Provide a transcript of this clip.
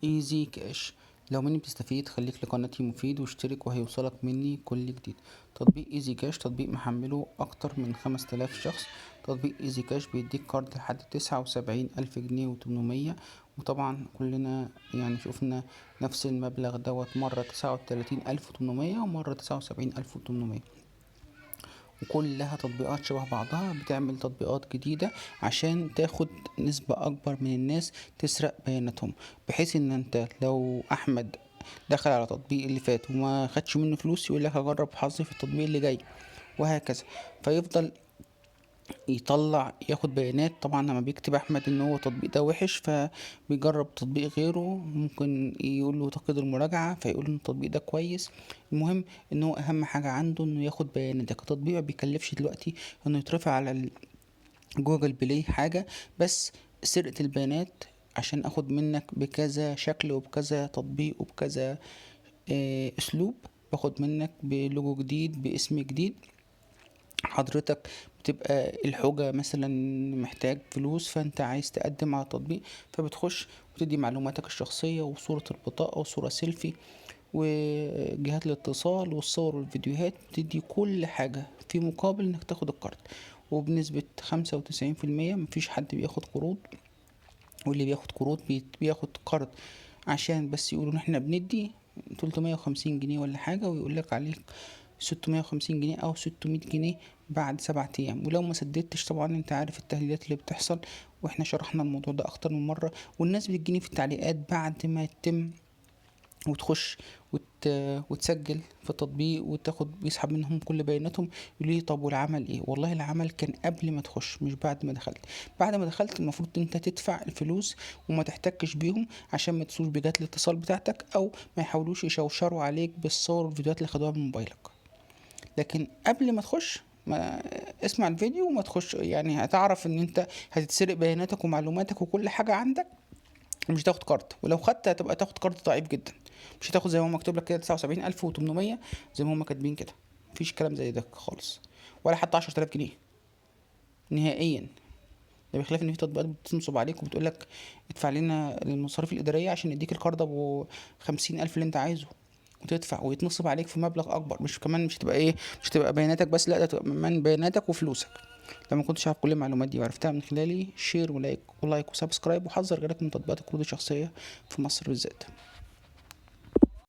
Easy Cash. لو مني بتستفيد خليك لقناتي مفيد واشترك وهيوصلك مني كل جديد. تطبيق Easy Cash تطبيق محمله اكتر من 5000 شخص. تطبيق Easy Cash بيديك card لحد 79,000 جنيه و800، وطبعا كلنا شفنا نفس المبلغ دوت، مرة 39,800 ومرة 79,800، وكلها تطبيقات شبه بعضها بتعمل تطبيقات جديدة عشان تاخد نسبة اكبر من الناس تسرق بياناتهم، بحيث ان انت لو احمد دخل على تطبيق اللي فات وما خدش منه فلوس يقول لك هجرب حظي في التطبيق اللي جاي وهكذا، فيفضل يطلع ياخد بيانات. طبعا لما بيكتب احمد ان هو التطبيق ده وحش فبيجرب تطبيق غيره، ممكن يقول له تقييد المراجعة فيقول ان التطبيق ده كويس. المهم ان هو اهم حاجة عنده انه ياخد بياناتك. التطبيق ما بيكلفش دلوقتي انه يترفع على Google Play حاجة، بس سرقة البيانات عشان اخد منك بكذا شكل وبكذا تطبيق وبكذا اسلوب، باخد منك بلوجو جديد باسم جديد. حضرتك بتبقى الحجة مثلا محتاج فلوس فانت عايز تقدم على التطبيق، فبتخش وتدي معلوماتك الشخصية وصورة البطاقة وصورة سيلفي وجهات الاتصال والصور والفيديوهات، بتدي كل حاجة في مقابل انك تاخد الكارت. وبنسبة 95% مفيش حد بياخد قروض، واللي بياخد قروض بياخد قرض عشان بس يقولوا ان احنا بندي 350 جنيه ولا حاجة، ويقول لك عليك 650 جنيه او 600 جنيه بعد 7 ايام، ولو ما سددتش طبعا انت عارف التهديدات اللي بتحصل، واحنا شرحنا الموضوع ده اكتر من مرة. والناس بتجيني في التعليقات بعد ما يتم وتخش وتسجل في التطبيق وتاخد بيسحب منهم كل بياناتهم، يقولوا لي طب والعمل ايه؟ والله العمل كان قبل ما تخش مش بعد ما دخلت. بعد ما دخلت المفروض انت تدفع الفلوس وما تحتكش بيهم عشان ما تسوش بجهات الاتصال بتاعتك او ما يحاولوش يشوشروا عليك بالصور والفيديوهات اللي خدوها من موبايلك. لكن قبل ما تخش ما اسمع الفيديو وما تخش، هتعرف ان انت هتتسرق بياناتك ومعلوماتك وكل حاجة عندك، ومش هتاخد كارت، ولو خدت هتبقى تاخد كارت ضعيف جدا، مش هتاخد زي ما هو مكتوب لك كده 79,800 زي ما هم كاتبين كده، مفيش كلام زي ده خالص، ولا حتى 10,000 جنيه نهائيا. ده بخلاف ان في تطبيقات بتنصب عليك وبتقول لك ادفع لنا المصاريف الاداريه عشان نديك الكارد ابو 50,000 اللي انت عايزه، وتدفع ويتنصب عليك في مبلغ اكبر. مش كمان مش هتبقى ايه، مش هتبقى بياناتك بس، لا ده تبقى كمان بياناتك وفلوسك. لو ما كنتش عارف كل المعلومات دي وعرفتها من خلالي، share و like و like و subscribe، وحذر غيرك من تطبيقات القروض الشخصيه في مصر بالذات.